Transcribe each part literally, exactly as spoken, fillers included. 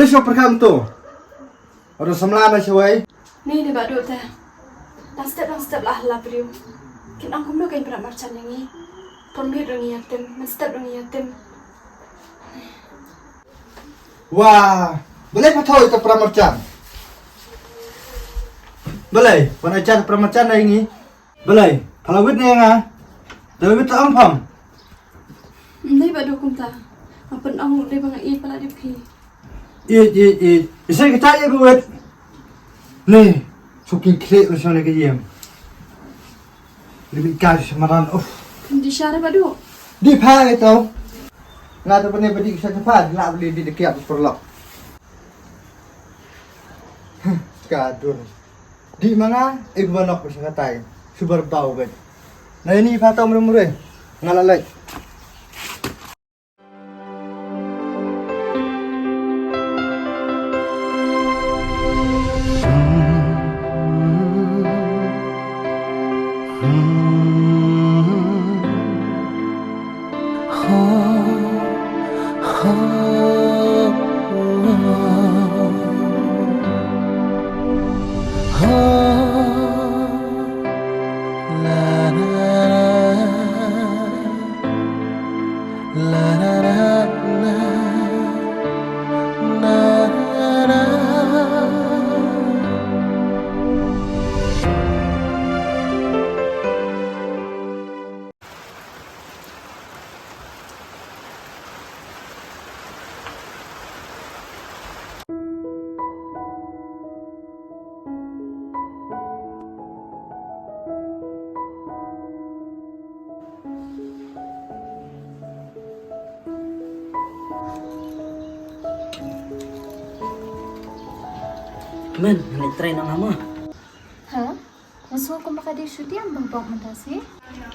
Shu pyrkhat to. Ado samla na shawai. Ni ni ba dut te. Dang step dang step lah lah briew. Kin ang kumno kan pernah marchan yang ni. Permit dong yatim, men step dong yatim. Wah, balei pha thoi ka pramar chan? Balei, pha na chan pramar chan dei ngi? Balei, pha la wit ne nga? Dei wit ta ong pham. Ndei ba do kumta. Apan ong dei ba nga i pala di phi. I, i, i. Isai kita i ba wit. Ni, suking klik la shone ka yem. Lebih kai semaran, uff. Kan di share ba do. Di pha itu. Nga tu pernah beli kisah cepat, nak beli di dekat perlok. Huh, kadur. Di manga, eh, gua nok bisa katai. Subar bau bet. Nah, ini pha tau mure-mure. Nga la lek. Kmen, nga leit trei noh namar. Ha? Nga sngew kumba ka dei shuti em Bah Bok mynta sngi?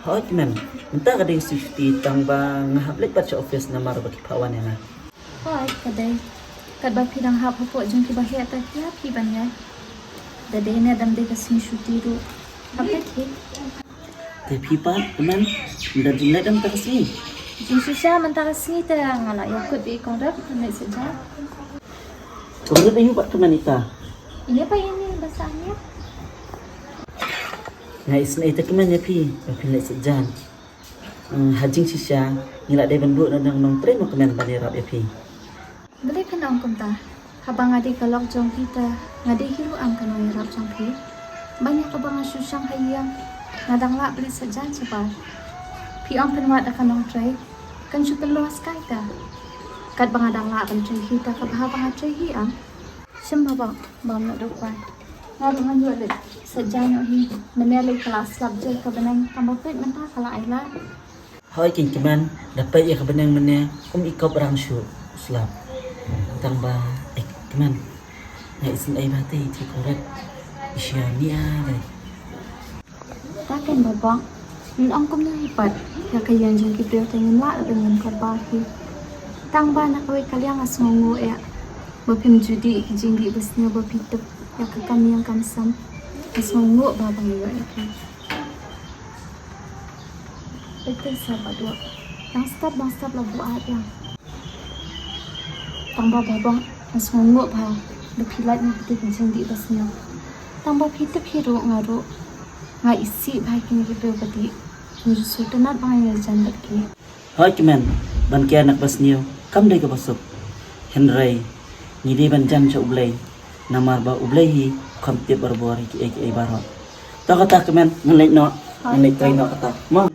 Hooid Kmen, mynta ka dei shuti tang ba nga hap leit pat sha office namar ba ki phah wan ïa nga. Hooid ka dei. Katba phi dang hap hapoh jong ki ba heh ta ki hap phi ban ïaid. Da dei ne dang dei ka sngi shuti ruh. Hap leit hi. Te phi pat Kmen, ym don jingleit mynta ka sngi? Jingshisha mynta ka sngi te nga la ïakut bad i Conrad ban leit saja. Conrad aiu pat Kmen ita? Ine pat ine ba sah ine. Nga isynei te Kmen ïa phi ba phin leit saja. Hmm, ha jingshisha ngi la dei ban buh na dang nongtrei mo Kmen ban ïarap ïa phi. Balei phin ong kumta? Haba nga dei ka lok jong phi te nga dei hi ruh em ka nongïarap jong phi. Ban ïa kaba nga shu shong ha ïing nga dang lah ban leit saja shabar. Phi ong phin wad da ka nongtrei. Kan shu pynlong skai ta. Katba nga dang lah ban trei hi ta ka bha ba nga trei hi em. Shim Bah Bok, bam noh da u kwai. Nga ruh ngan ïoh leit saja noh hi. Mynne lei ka la slap jai ka bneng, tang ba peit mynta ka la ai lad. Hooid keiñ Kmen, da peit ïa ka bneng mynne kum i kop rang shuh slap. Tang ba, eh, Kmen, nga isynei ba te i Conrad i shu ïa mih dei. Ta keiñ Bah Bok, ngin ong kumno hi pat ïa ka ïing jong ki briew te ngim lah ban ïeng kyrpad hi. Tang ba na kawei ka liang nga sngewnguh ïa ba phim ju dih ki jingdih ba sniew ba phi tip ïa ka kam ïing kam sem. Nga sngewnguh ba ba nga ïoh ïa phi. Peit te sa Bah Bok, dang step dang step la buaid ïa. Tang ba Bah Bok, nga sngewnguh ba ba phi lait na phi ki jingdih ba sniew. Tang ba phi tip hi ruh nga ruh nga isih ba ha kine ki briew ba dih. Nga ju sngewtynnat ba ngan ïajan bad ki. Hooid Kmen, ban kiar na kaba sniew kam dei kaba suk. Hynrei ngi dei ban jan sha U Blei. Namar ba U Blei hi u kham tip barabor ïa kiei kiei baroh. To kata Kmen, ngan leit noh, ngan leit trei noh kata. Mo.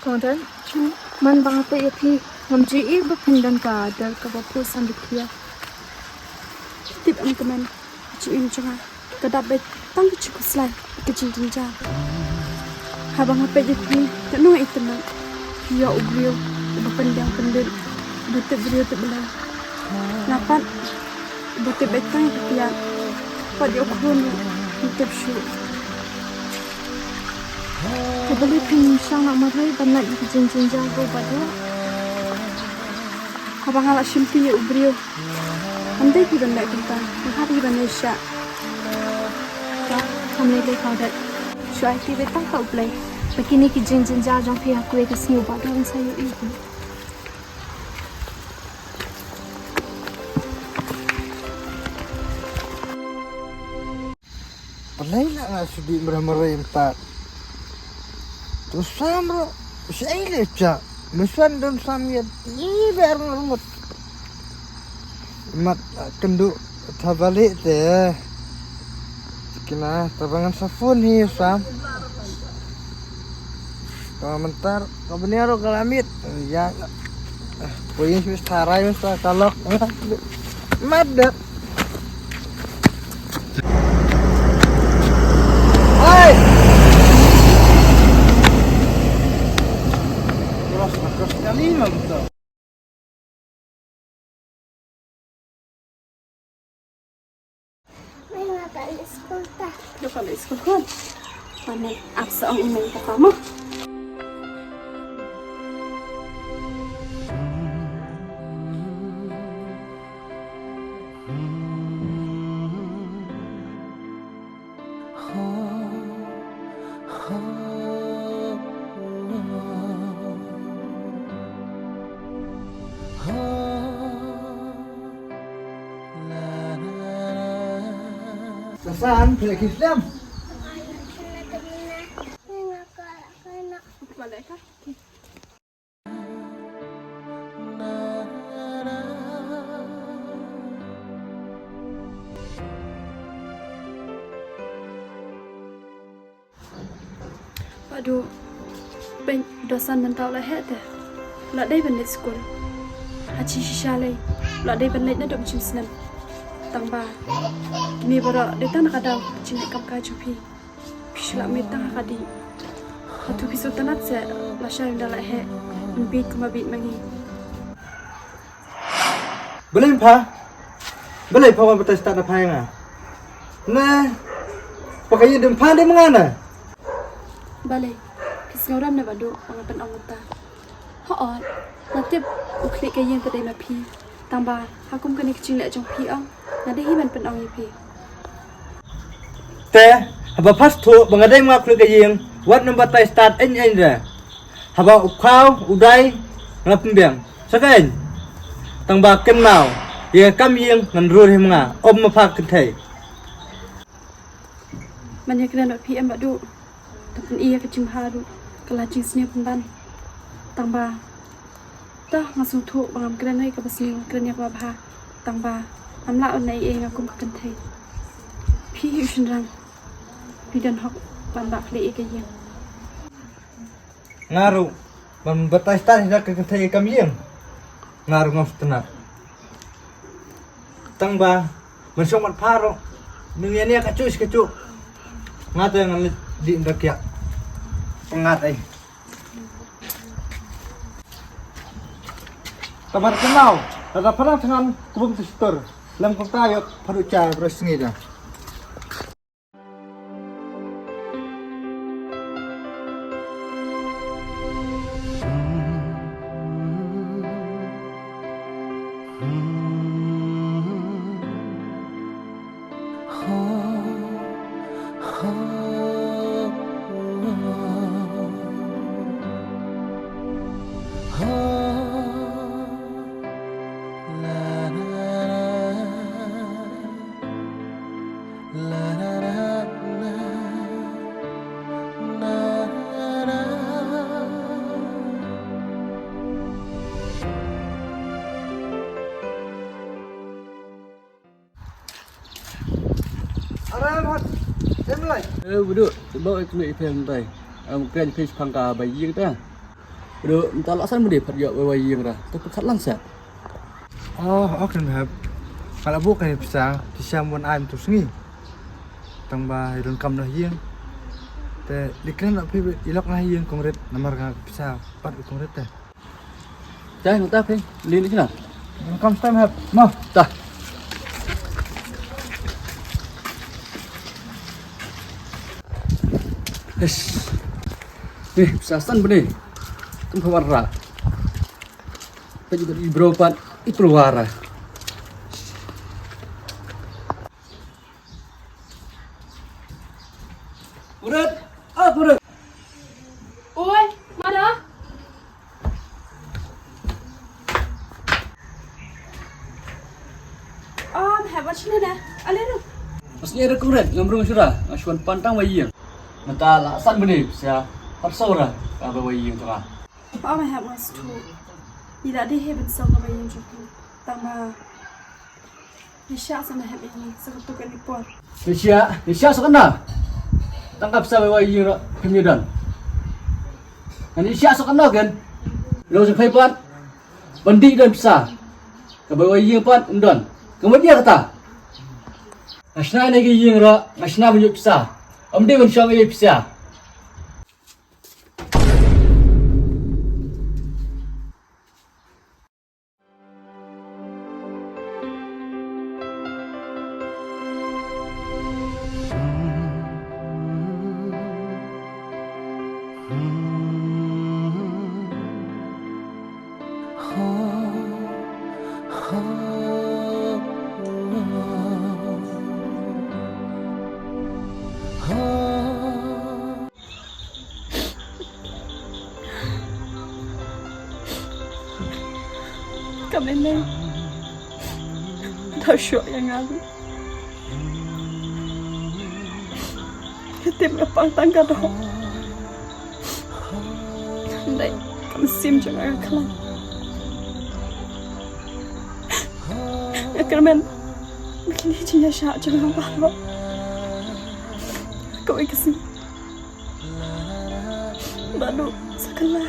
Kong Dal, man ba nga peit ïa phi, ngam ju ïohi ba phin don ka dor kaba khuid samrkhie. Tip em Kmen, ka jingim jong nga ka dap beit tang ka jingkhuslai, ka jingjynjar. Haba nga peit ïa phi, katno nga itynnad. Phi ïoh u briew uba pynbiang pynbit, uba tip briew tip Blei. Nga pat, uba tip beit tang ïa ka kiad. Pat ïa u khun ruh ngam tip shuh. Te balei phin shah noh marwei ban leit na ka jingjynjar ruh Bah Duh? Haba nga la shim phi ïa u briew, ym dei phi ban leit kumta, nga hap hi ban leit shah. Bah, kam lei lei khaw det. Shu aiti beit tang ha U Blei ba kine ki jingjynjar jong phi ha kawei ka sngi Bah Duh un sa ïohi. Balei la nga shu dih marwei marwei mynta? Ym sam ruh, shaei leh cha. Ym sam, ym sam ïa i ber ngut. Mat kynduh ta balei te. Kina ta ba ngan sa phone hi sam. Ka mynta ka bniah ruh ka la miet. Ïa. Poi ïa shu tharai masa ka lok. Madet. Hai. Keras, keras sekali memang betul. Mei, nga pat leit skul ta. Nga pat leit skul khun. Mane, ap sa ong i mei kata mo. Sa san, phi la kit slem? Bah Duh, peit u Dosan mynta u la heh te. U la dei ban leit skul. Ha shi shisha lei, u la dei ban leit naduh mynshem snem. Tang ba kine baroh dei tang na ka daw ka jingleh kam kai jong phi. Phi shu la miet tang ha ka dih. Hato phi sngewtynnat seh, lashai ynda la heh, yn bieit kumba bieit ma ngi. Balei pha? Balei pha wan batai stad na pha ïa nga? Na, pha ka ïing dei pha dei ma nga na? Balei, phi sngewrem ne Bah Duh ba nga pynong mynta? Hooid, nga tip u khlieh ka ïing ka dei ma phi. Tang ba ha kum kane ka jingleh jong phi ong, nga dei hi ban pynong ïa phi. Te haba pha sngewthuh ba nga dei ma nga u khlieh ka ïing, wat nym batai stad eiñ eiñ re. Haba u khaw u dai, nga la pynbiang. Sa keiñ. Tang ba kynmaw, ïa ka kam ïing ngan rur hi ma nga, ym ma pha kynthei. Man ïa kren bad phi em Bah Duh. Tang pyn-i ïa ka jingbha ruh ka la jingsniew pynban. Tang ba, to nga sngewthuh ba ngam kren ïa kaba sniew, nga kren ïa kaba bha. Tang ba ngam lah ban leh ei ei nga kum ka kynthei. Phi hi u shynrang, phi don hok ban bah khlieh ïa ka ïing. Nga ruh ban batai stad hi da ka kynthei ïa ka kam ïing. Nga ruh ngam sngewtynnat. Tang ba man shong mat pha ruh, nang ïa nia kajuh shi kajuh. Nga te ngan leit dih ynda kiak. Pyngat ei. Tang ba kynmaw, lada pha dang thngan, kubum te stur. Lem kumta ïoh pha ruh jai baroh sngi da. Are, Mat. Em lai. Eh, Bah Duh, ba oi kunu i phem tai. Am kren phi phang ka ba ïing ta. Bah Duh, mynta la san mynta pat ïoh ba ïing ra. Ta pyrkhat lang sa. Oh, ok, em hep. Ka la buh ka pisa, pisa mon ai mynta sngi. Tang ba i don kam na ïing. Te di kren la phi i lok na ïing kongret namar ka pisa pat i kongret te. Te nangta phi lin kina. Kam stem hep. Ma. Ta. Yes. Ni, pisa san bni. Tum khabar ra. Pajibadi bro pat i pruara. Kuret, ah, kuret. Oi, mada. Om, haba shine na. Ale ru. Pas ni ada kuret, ngamrung shura, ngashuan pantang bayi. Mata la san bni, sia. Har saura, ka bayi tu ka. Om, haba stu. Ila dei he ben song ka bayi tu. Tama. Nisha sa na hep ini, sa ka tuk ini por. Nisha, nisha sa kana. Tangkap sa bawa ini ro, kami dan. Nisha sa kana kan. Lo sa phai pat. Bandi dan pisa. Ka bawa ini pat dan. Kemudian kata. Ngasna ni ke ini ro, ngasna banyak pisa. Om di ban shong ini pisa. Ka mene. Da shuh ïa nga. Ka tip nga pang tang ka doh. Ndai ka mynsiem jong nga ka khlaiñ. Nga kyrmen ba kine ki jingïaishah jong nga baroh kawei ka sngi ba duk sa kylla.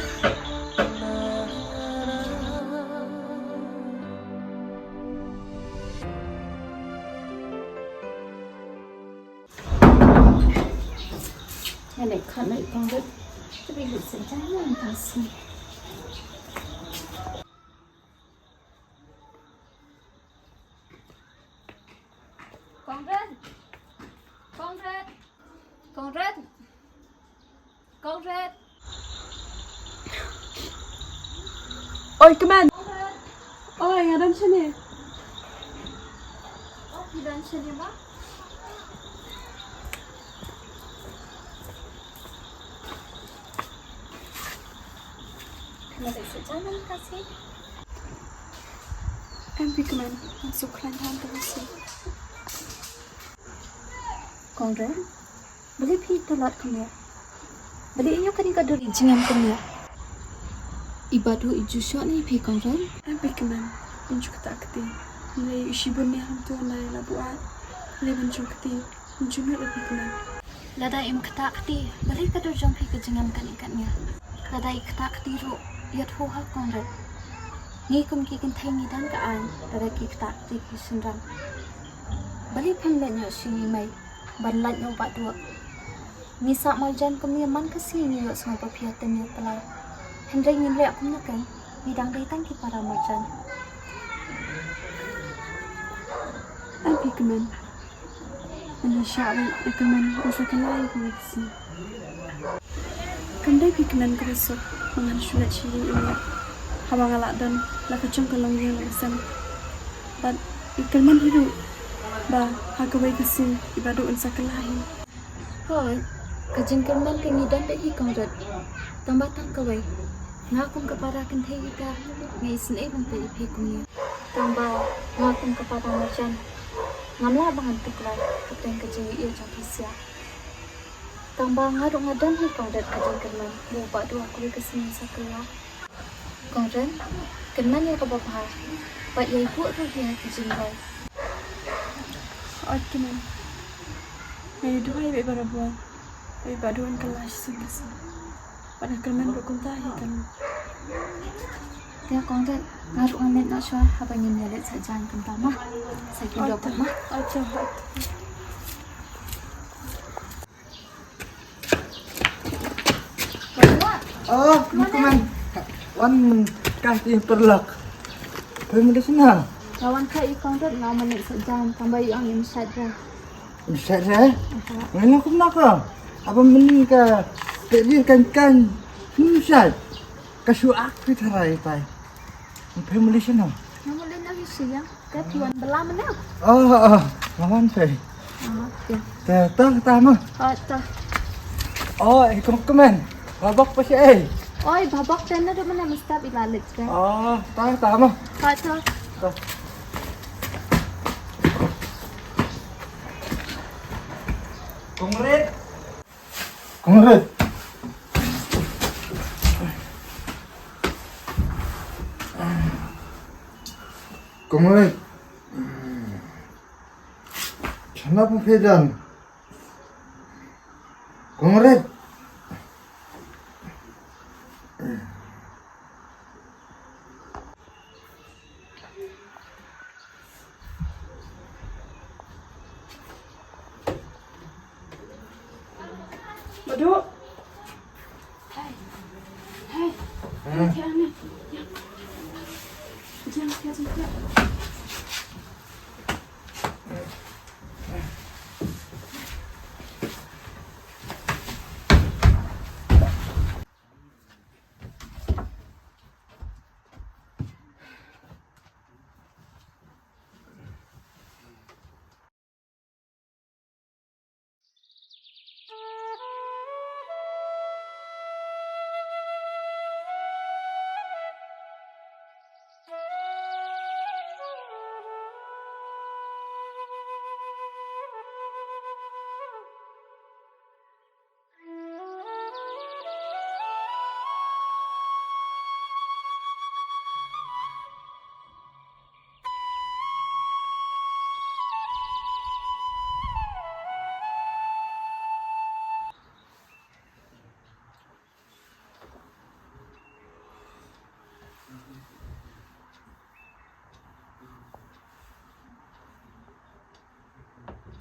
Nga leit khot noh i Kong Rit. Te ba lut sa jan lang ka sngi. Kong Rit! Kong Rit! Kong Rit! Kong Rit! Oi, kmen! Oi, nga don shane. Oh, phi don shane ba? Nga leit sa jan lang ka sngi. Em phi kmen, nga sngewkhlaiñ hangta ka sngi. Kong Rit, balei phi ïeit palat kumne? Balei ïa kane ka dur i jingem kumne? I Badu i ju shoh ne ïa phi Kong Rit? Em phi kmen, un ju ktah kti. Balei u shibun ne hangto, balei la buaid? Balei ban ju kti? Jingmut ïa phi kmen. Lada im ktah kti, balei ka dur jong phi ka jingim katne katne? Lada i ktah kti ruh, ïathuh ha Kong Rit. Ngi kum ki kynthei ngi don ka aiñ, lada ki ktah kti ki shynrang. Balei phim leit noh sha i mei, ban lait noh Bah Duh. Ngi sah marjan kum ngi man ka sngi ngi ïohsngew ba phi ïatem ïatylli. Hynrei ngim leh kumne kein, ngi dang dei tang ki para marjan. Ai phi kmen. Ngan ïa shah beit ïa kyrmen, ngan sa kylla ïa kawei ka sngi. Kam dei phi kmen kaba suk ba ngan shu leit sha ïing i Miat haba nga lah don la ka jong ka longïing la ka sem. Bad ïa kyrmen hi ruh ba ha kawei ka sngi i Bah Duh un sa kylla hi. Hooid, ka jingkyrmen ka ngi don beit hi Kong Rit. Tang ba tang kawei, nga kum ka para kynthei ïa ka, nga isynei ban peit ïa phi kumne. Tang ba nga kum ka para marjan, ngam lah ba ngan tuklar hapdeng ka jingïeit jong phi sha. Tang ba nga ruh nga don hi Kong Rit ka jingkyrmen ba u Bah Duh ha kawei ka sngi un sa kylla. Kong Rit, kyrmen ïa kaba bha bad ïa buh ruh ïa ki jingrwai. Ot kmen. Nga ïa duwai bad barabor ba i Bah Duh un kylla shisien ka sngi. Bad nga kyrmen ruh kumta hi kan. Te Kong Rit, nga ruh ngan leit noh shuwa haba ngin ïa leit sah jan kumta ma. Sa ki dok ma. Ot, ot. Oh, ni kumne. Wan kai ti perlak. Kau mana sini ha? Kawan kai i Kong Rit nga mana sa jan tambah i ang im sat ra. Im sat ra? Aha. Ngano kumne ka? Apa mending ka Ni kan kan. Shisha. Ka shu ak phi tharai tai. Family shano? Family na hi siyang. Ka tuan bela mana? Oh, oh, lawan phi. Ah, okay. Ta ta ta ma. Ah, ta. Oh, eh, kum kumen. Babok pa si eh. Oi, babok ta na do mana mesti bila lek ta. Oh, ta ta ma. Ah, ta. Ta. Kongret. Kongret. Kongret. Kenapa Fedan? Kongret. Badu. Hai. Hai. Hai. Jangan, jangan, jangan.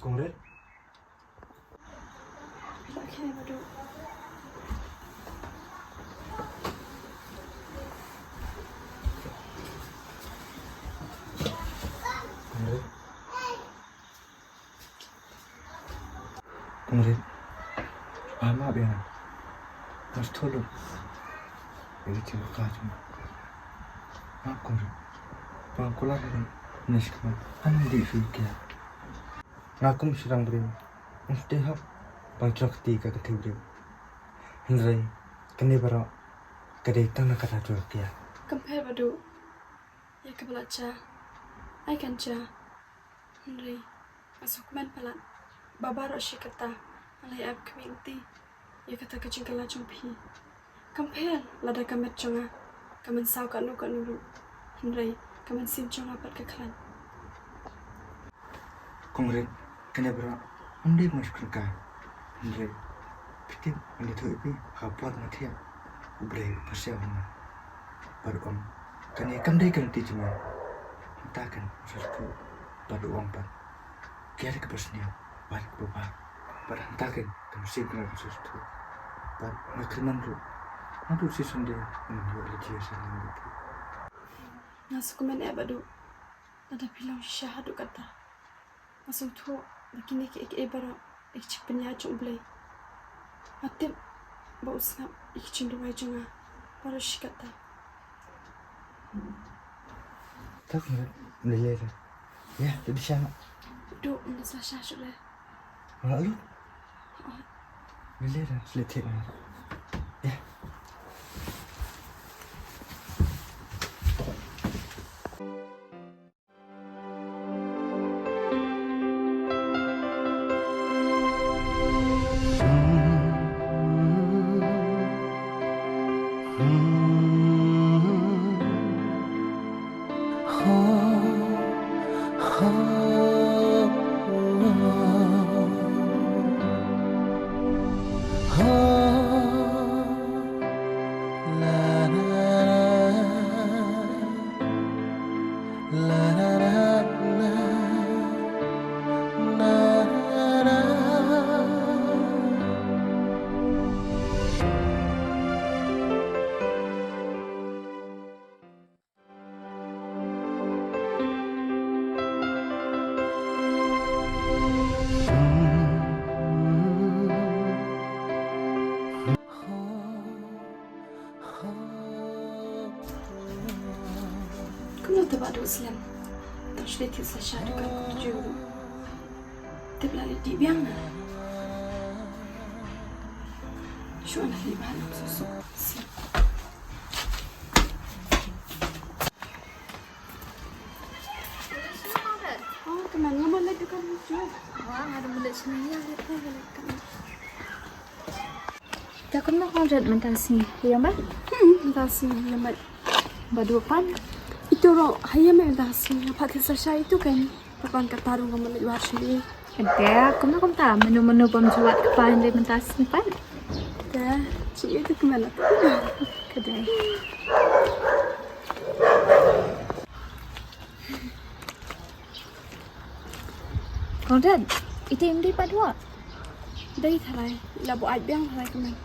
Kongret. Okay, Badu. Kongret. Kongret. Ama biang. Mas tolo. Ini cuma kacung. Maaf Kongret. Bang kular ni. Nes kemana? Anu di fikir. Nga kum sdang briew, ym sdang hok ban trok kti ka kti briew. Hynrei kane baroh ka dei tang na ka kata jong ka. Kam pher Badu, ïa kaba la jia ai kan jia. Hynrei nga sngewkmen palat ba baroh shi katta nga la ïa ap khmih lynti ïa kata ka jingkylla jong phi. Kam pher lada ka met jong nga ka mynsaw katno katno ruh, hynrei ka mynsiem jong nga pat ka khlaiñ. Kongret, kane baroh ym dei ban shu kren kai, hynrei phi tip ngan ïathuh ïa phi ha ka por nga thiah, U Blei u pasiaw ha nga bad u ong kane kam dei ka lynti jong me. Mynta kan nga sngewthuh bad u ong pat. Ka ïa ka basniang bad ka babha bad hangta kan ka mynsiem ka la sngewthuh. Bad nga kyrmen ruh naduh shisien de ngan ïoh lynti sha ngan ïoh. Nga sngewkmen eh Badu, lada phi long shisha haduh katta. Nga sngewthuh ba kine kiei kiei baroh ïa ki jingpynïaid jong U Blei. Nga tip ba u sngap ïa ki jingduwai jong nga baroh shi katta. Tak na lele da. Ya, tu di sana. Du, unda sa sha shu le. Wala lu. Lele da, slet thiah na. Ya. Kumno te Bah Duh slem? Tang shu leit thied sha dukan kumjuh. Tip la leit dih biang na. Shu ana leit bha na suk suk. Slem. Oh, teman, nga ma leit dukan kumjuh. Wah, nga da ma leit sini, ïa, leit, leit, leit, leit. Te kumno Conrad mynta sngi? Ïa, Bah? Hmm, mynta sngi ïa, Bah. Bah Duh pat? Ito ruh ha ïa mynta sngi, pat te sa sha ito kan. Pat kata ruh ngam leit wad shuh. Te kumno kumta, mano mano bym ju wad kpa hynrei mynta sngi pat? Te shi ito kmen. Ka dei. Conrad, ite im dei Bah Duh? Dei tharai, la buaid biang tharai kmen.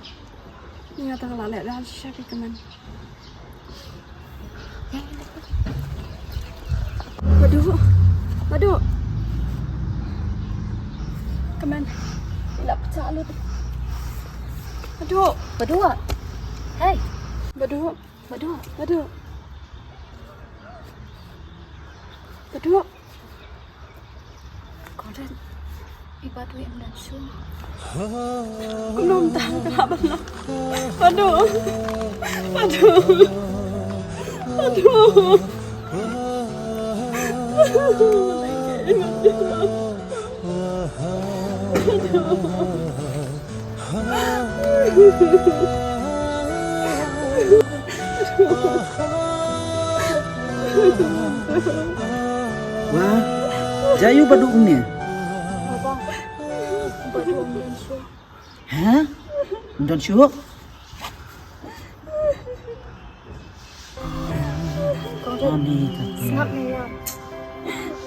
Nga tang la leh ran shisha ki kmen. Bah Duh, Bah Duh. Kmen. La pecah lut. Bah Duh. Bah Duh. Hey. Bah Duh. Bah Duh. Bah Duh. Bah Duh. Conrad, i Bah Duh im don shuh. Kumno mynta ka lah ban long. Bah Duh. Bah Duh. Bah Duh. Wah, jia ïa u Bah Duh kumne? Bah Duh im don shuh. Ha? Im don shuh? Conrad, sngap ne ïa.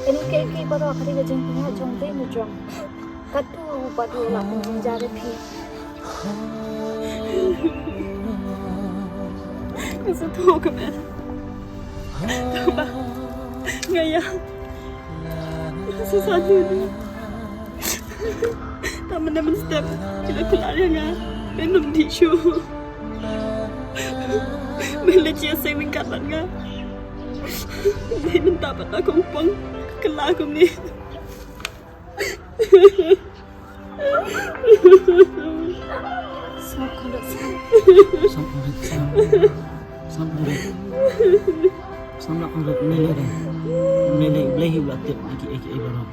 Kane kaei kaei baroh ka dei ka jingpynïaid jong dei ne jong. Katto Bah Duh u la pynjynjar ïa phi. Nga sngewthuh kmen. Tangba nga ïa, nga sngewsih. Tang mynne mynstep ki la kular ïa nga, men ym dih shuh. Men leit sha ïing ryngkat bad nga. Dei mynta pat ba kongpong kylla kumne. Sngap Conrad, sngap. Sngap Conrad, sngap. Sngap Conrad. Sngap Conrad, me lei de. Me lei, Blei hi ba la tip ïa kiei kiei baroh.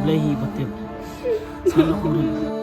Blei hi ba tip. Sngap Conrad.